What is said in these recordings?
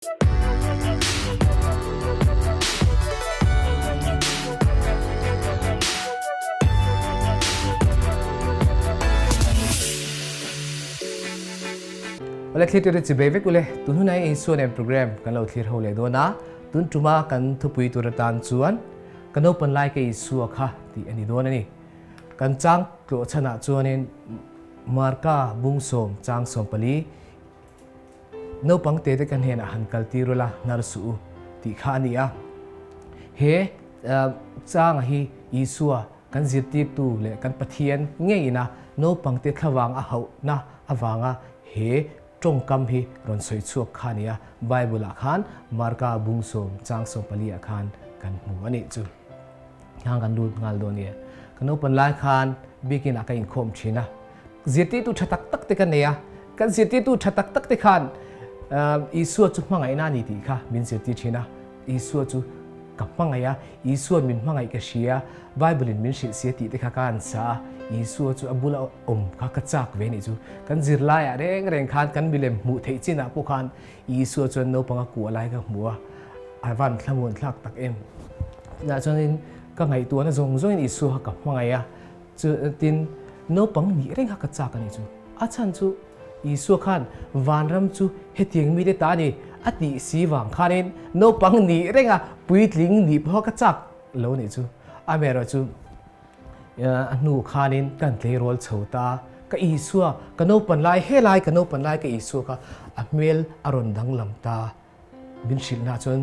Ole thlir tur chi bei vek ule tun hunai Isua nen program kan lo thlir ho leh dawn a tun tuma kan thupui tur atan chuan kan open lai ka Isua kha tih ani dawn ani kan chang tlawh chhanah chuanin Marka bung sawm chang sawm pali Naupang te te ka hnenah han kal tir ula hnar suh u tih kha a ni a. He changa hi Isua kan zirtirtu leh kan Pathian ngeiin a naupang te thlavang a hauhna avanga he tawngkam hi rawn sawi chhuak kha a ni a. Bible ah khan Marka bung sawm chang sawm pali ah khan kan hmu a nih chu. Hang kan lut nghal dawn nia. Ka naupan lai khan biakin ah ka inkhawm thin a. Zirtirtu tha tak tak te ka nei a, kan zirtirtu tha tak tak te khan Isua chu hmangaihna a ni tih kha min zirtir thin a, Isua chu ka hmangaih a, Isua'n min hmangaih ka hria, Bible in min hrilh sia tih te kha ka han sa a, Isua chu a bula awm kha ka chak ve nih chu. Kan zirlaiah reng reng khan kan milem hmuh theih chinah pawh khan Isua chuan naupang a kuah lai ka hmu a, a van thlamuan thlak tak em. Tunah chuanin ka ngaihtuahna zawng zawngin Isua kha ka hmangaih a, Chutin naupang nih reng kha ka chak a nih chu. A chhan chu Isua khan vanram chu hetiang mite ta a ni a tih si vang khanin naupang nih renga puitling nih pawh ka chak lo nih chu. Amaherawhchu a hnu khanin kan tleirawl chho ta. Ka Isua ka naupan lai helai ka naupan lai ka Isua kha a hmel a rawn danglam ta. Min hrilh na chuan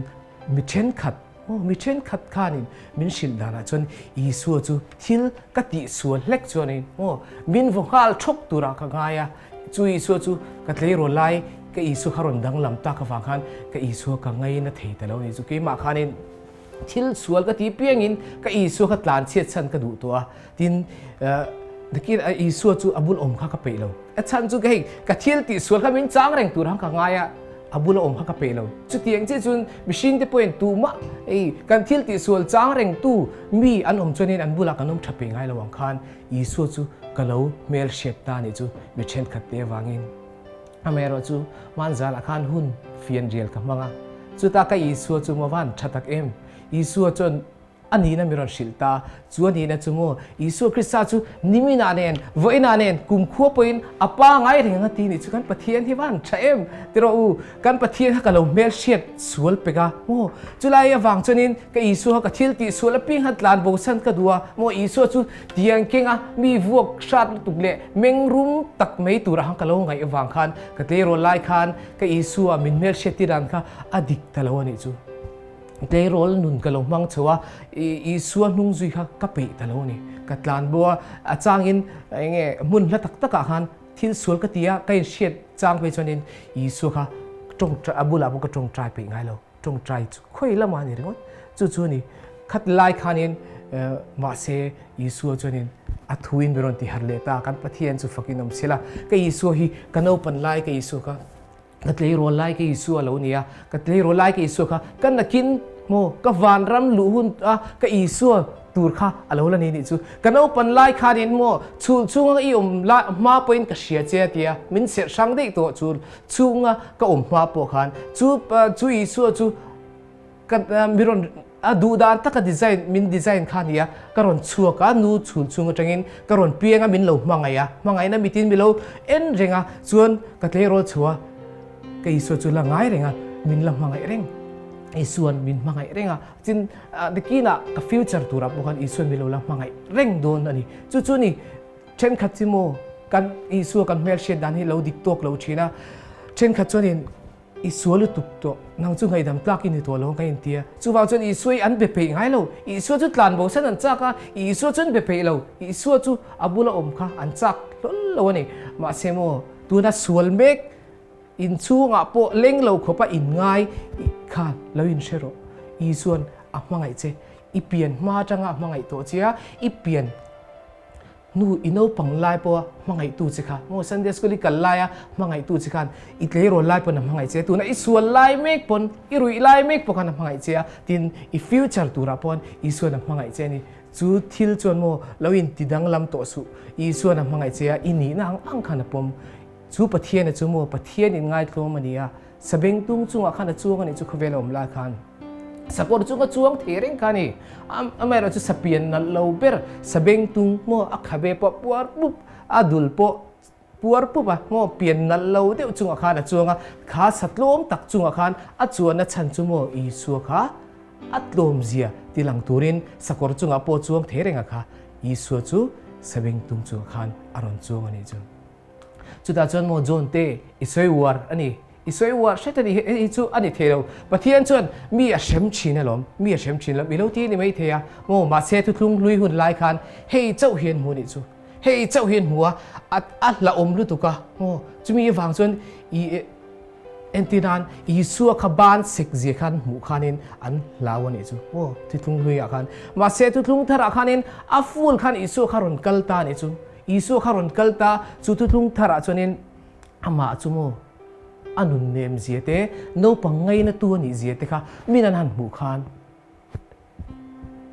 mi thenkhat, aw mi thenkhat khanin min hrilh danah chuan Isua chu thil ka tihsual hlek chuanin aw min vaw nghal thawk turah ka ngai a, chu Isua chu ka tleirawl lai ka Isua kha rawn danglam tak avang khan ka Isua ka ngaina thei ta lo a ni chu. Keimah khanin thil sual ka ti piangin ka Isua kha tlan chhiat chhan ka duh tawh a, tin nakin Isua chu a bul awm kha ka peih lo. A chhan chu hei ka thil tih sual kha min chang reng tur ang ka ngai a, a bula awm kha ka peih lo. Chutiang chiah chuan mihring te pawhin tumah hei kan thil tih sual chang reng tu mi an awm chuanin an bulah kan awm tha peih ngai lo ang khan Isua chu ka lo hmel hriat ta nih chu mi thenkhat te avangin. Amaherawhchu hmanzanah khan hun fianrial ka hmang a, chuta ka Isua chu maw van tha tak em? Isua chuan a nihna mi rawn hrilh ta. Chu a nihna chu maw Isua Krista chu niminah nen, vawiinah nen, kumkhua pawhin a pa ngai reng ang a ti nih chu kan Pathian hi van tha em? Ti rawh u, kan Pathian kha ka lo hmelhriat sual pek a maw? Chulai avang chuanin ka Isua kha ka thil tih sual apiang kha tlan bosan ka duh a maw? Isua chu Tiang kenga mi vuak hrat lutuk leh meng rum tak mai turah khan ka lo ngaih avang khan ka tleirawl lai khan ka Isua min hmelhriat tir dan kha a dik ta lo a nih chu. Tleirawl nun ka lo hmang chho a, Isua hnung zui kha ka peih ta lo a ni. Ka tlan bo a, a changin eng nge hmun hla tak takah khan thil sual ka ti a, ka inhriat chang phei chuanin Isua kha tawngtai a bulah pawh ka tawngtai peih ngai lo. Tawngtai chu khawi lamah a ni ringawt. Chu chu a ni. Khat lai khanin mahse Isua chuanin a thuin mi rawn ti harh leh ta. Kan Pathian chu fakin awm sela. Ka Isua hi ka naupan lai ka Isua kha, ka tleirawl lai ka Isua a lo ni a. Ka tleirawl lai ka Isua kha ka nakin maw ka vanram luh hun a ka Isua tur kha a lo la ni nih chu. Ka naupan lai khanin maw chhul chhunga i awm lai hma pawhin ka hria che a tia min serh hrang daih tawh chul Chunga ka awm hma pawh khan chu chu Isua chu ka mi rawn a duh dan taka design min design kha nia ka rawn chhuak a nu chhul chung atangin ka rawn piang a min lo hmangaih a hmangaihna mitin mi lo en reng a chuan ka tleirawl chho a ka Isua chu la ngai reng a min la hmangaih reng Isuan min hmangaih reng a chin nikinah ka future turah pawh khan Isuan min lo la hmangaih reng dawn a ni chu chu ni Thenkhat chu maw kan Isua kan hmelhriat dan hi lo dik tawk lo thin a, thenkhat chuanin Isua lutuk tawh nang chu ngaihdam tlak i ni tawh lo ang ka inti a, chuvang chuan Isua hi an be peih ngai lo, Isua chu tlan bo san an chak a, Isua chu an be peih lo, Isua chu a bula awm kha an chak hlawl lo a ni. Mahse maw tuna sual mek inchhungah pawh leng lo khawpa inngai khan lo inhre rawh, Isua'n a hmangaih che, i pian hma atanga a hmangaih tawh che a, i pian Nu i naupang lai pawha hmangaihtu che kha maw Sunday school i kal laia hmangaihtu che khan i tleirawl lai pawn a hmangaih che a, tuna i sual lai mek pawn i ruih lai mek pawh khan a hmangaih che a, tin i future turah pawn Isuan a hmangaih che a ni. Chu thil chuan maw lo in ti danglam tawh suh, Isuan a hmangaih che a, i nihna ang ang khan a pawm. Chu Pathiana chu maw Pathian in ngaitlawm a ni a. Sabengtung chungah khan a chuang a nih chu khawvel a awm lai khan. Sakawr chung a chuang thei reng kha a ni. Amaherawhchu sapian nalh lo ber sabengtung maw a khabe pawh puar pup, a dul pawh puar pup a maw pian nalh lo deuh chungah khan a chuang a, kha sa tlawm tak chungah khan a chuanna chhan chu maw Isua kha a tlawmzia ti lang turin sakawr chungah pawh chuang thei reng a kha Isua chu sabengtung chungah khan a rawn chuang a nih chu. Chutah chuan maw John te i sawi uar a ni, i sawi uar hret a ni, hei chu a ni thei lo. Pathian chuan mi a hrem thin alawm, mi a hrem thin alawm, i lo ti a ni mai thei a maw, mahse thuthlung hlui hun lai khan hei chauh hi an hmu a nih chu, hei chauh hi an hmu a, a hlauhawm lutuk a maw, chumi avang chuan i Entir nan, Isua kha ban sek zia khan hmuh khanin an hlau a nih chu. Aw, thuthlung hluiah khan. Mahse, thuthlung tharah khanin a full khan Isua kha rawn kal ta a nih chu. Isua kha rawn kal ta, chu thuthlung tharah chuanin amah chu maw a nun nem zia te, naupang ngainatu a nih zia te kha min an han hmuh khan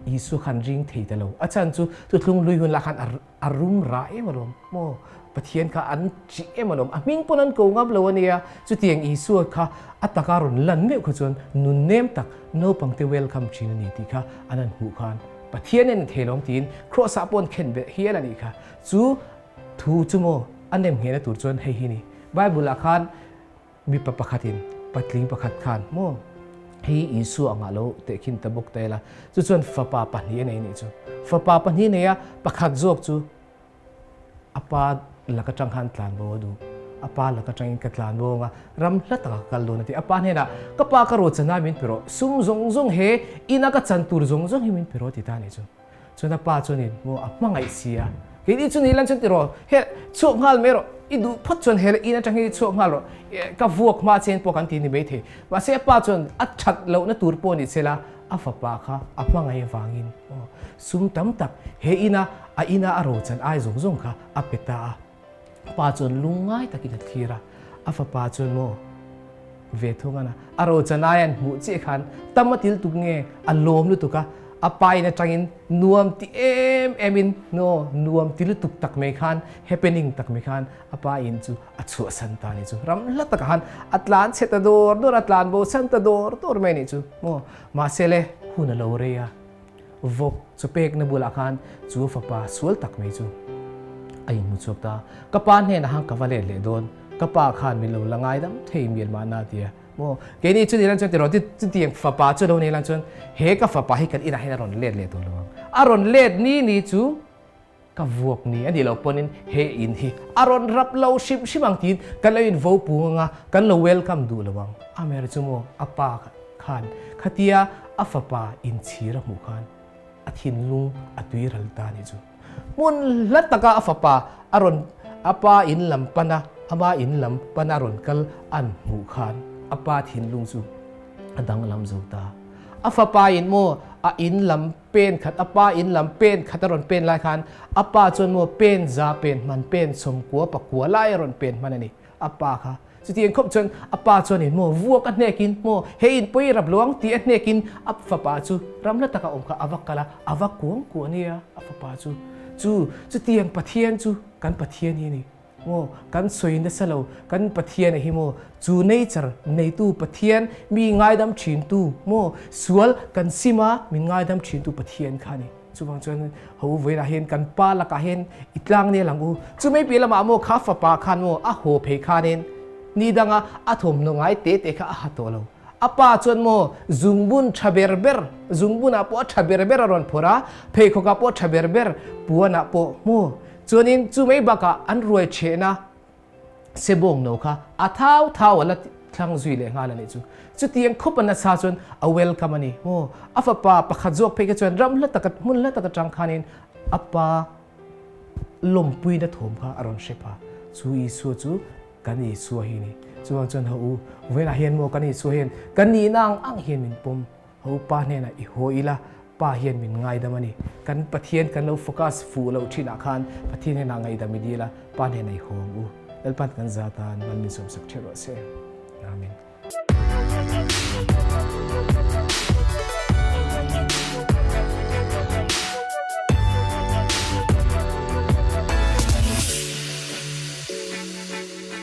Isua khan ring thei ta lo. A chhan chu thuthlung hlui hun lah khan a rum rah em alawm maw? Pathian kha an ṭih em alawm. A hming pawn an ko ngam lo a nia. Chutiang Isua kha a taka rawn lan meuh kha chuan nun nem tak naupangte welcome ṭhin a ni tih kha an han hmuh khan Pathian en thei lawm tiin Kraws ah pawh an khen beh hial a nih kha. Chu thu chu maw a nem nghehna tur chuan hei hi ni. Bible ah khan Mipa pakhatin patling pakhat khan maw hei Isua angah lo tehkhin ta bawk ta ila, chu chuan fapa pahnih a nei nih chu. Fapa pahnih nei a, pakhat zawk chu a pa lak atang khan tlan bo a duh. A pa lak atangin ka tlan bo anga ram hla takah ka kal dawn a ti. A pa hnenah, Ka pa ka ruahchanai min pe rawh, sum zawng zawng he ina ka chan tur zawng zawng hi min pe rawh a ti ta nih chu. Chuan a pa chuanin maw a hmangaih si a, Keini chu ni lan chuan ti rawh, he chhuak nghal mai rawh, i duh phawt chuan he in atang hi chhuak nghal rawh, ka vuak hma chen pawh kan ti ni maithei. Mahse a pa chuan a that lohna tur pawh ni sela a fapa kha a hmangaih avangin aw sum tam tak he ina a ina a rochan ai zawng zawng kha a pe ta a. Pa chuan lungngai takin a thlir a, a fapa chuan maw ve thung a na, a rochan ai an hmuh chiah khan tam a til tuk nge a lawm lutuk a, a pa in atangin nuam ti em em in no nuam ti lutuk tak mai khan happening tak mai khan a pa in chu a chhuahsan ta ni chu ram hla takah khan a tlan chhe ta dawr dawr a tlan bo san ta dawr dawr mai ni chu maw mahse le hun a lo rei a. Vawk chu pekna bulah khan chu fapa sual tak mai chu a inhmu chhuak ta. Ka pa hnenah khan ka va let leh dawn, ka pa khan min lo la ngaidam thei mial mahna a ti a. Maw, keini chu ni lan chuan tiraw, chutiang fapa chu lo nei lan chuan he ka fapa hi kan inah hian a rawn let leh tawh lo ang. A rawn let ni ni chu ka vuak ni a nih loh pawhin he in hi a rawn rap lo hrim hrim ang tiin kan lo invo pung ang a, kan lo welcome duh lo ang. Amer chu maw a pa khan khatia a fapa inchhir a hmuh khan a thinlung a tui ral ta a nih chu. Hmun hla taka a fapa a rawn a pa in lam pana ama in lam pana rawn kal an hmuh khan a pa thinlung chu a danglam zo ta. A fapa in maw a in lam Pen khat a pa in lam pen khat a rawn pen lai khan a pa chuan maw pen za pen hman pen sawmkua pakua lai a rawn pen hman a ni a pa kha chutiang khawp chuan a pa chuan in maw vuak a hnek in maw he in pawi rap lo ang tih a hnek in a fapa chu ram hla taka awm kha a va kal a a va kuang kuah nia a fapa chu chu chutiang Pathian chu kan Pathian hi a ni. Maw, kan sawi nasa lo, kan Pathian a hi maw, chu nature neitu Pathian, mi ngaidam thintu maw, sual kan sim a, min ngaidam thintu Pathian kha a ni. Chuvang chuan ho vawiinah hian kan pa lakah hian i tlang nel ang u. Chumai piah lamah maw kha fapa khan maw a haw phei khanin ni danga a thawmhnaw ngai te te kha a ha tawh lo. A pa chuan maw zungbun tha ber ber, zungbunah pawh a tha ber ber a rawn phawrh a, pheikhawkah pawh a tha ber ber, puanah pawh maw Chuanin chu mai bakah an ruai chhehna sebawng no kha a thau thau a la thlang zui leh nghal a nih chu. Chutiang khawp a nasa chuan a welcome a ni maw? A fapa pakhat zawk phei kha chuan ram hla taka hmun hla taka tang khanin a pa lawmpuina thawm kha a rawn hre pha. Chu Isua chu kan Isua hi a ni. Chuvang chuan ho u, vawiinah hian maw kan Isua hian kan nihna ang ang hian min pawm. Ho pa hnenah i haw ila, pa hian min ngaidam a ni. Kan Pathian kan lo focus fuh loh thinah khan Pathian hnenah ngaihdam i dil a, pa hnenah i haw ang u. Lalpan kan za tan mal min sawmsak ṭheuh rawh se. Amen.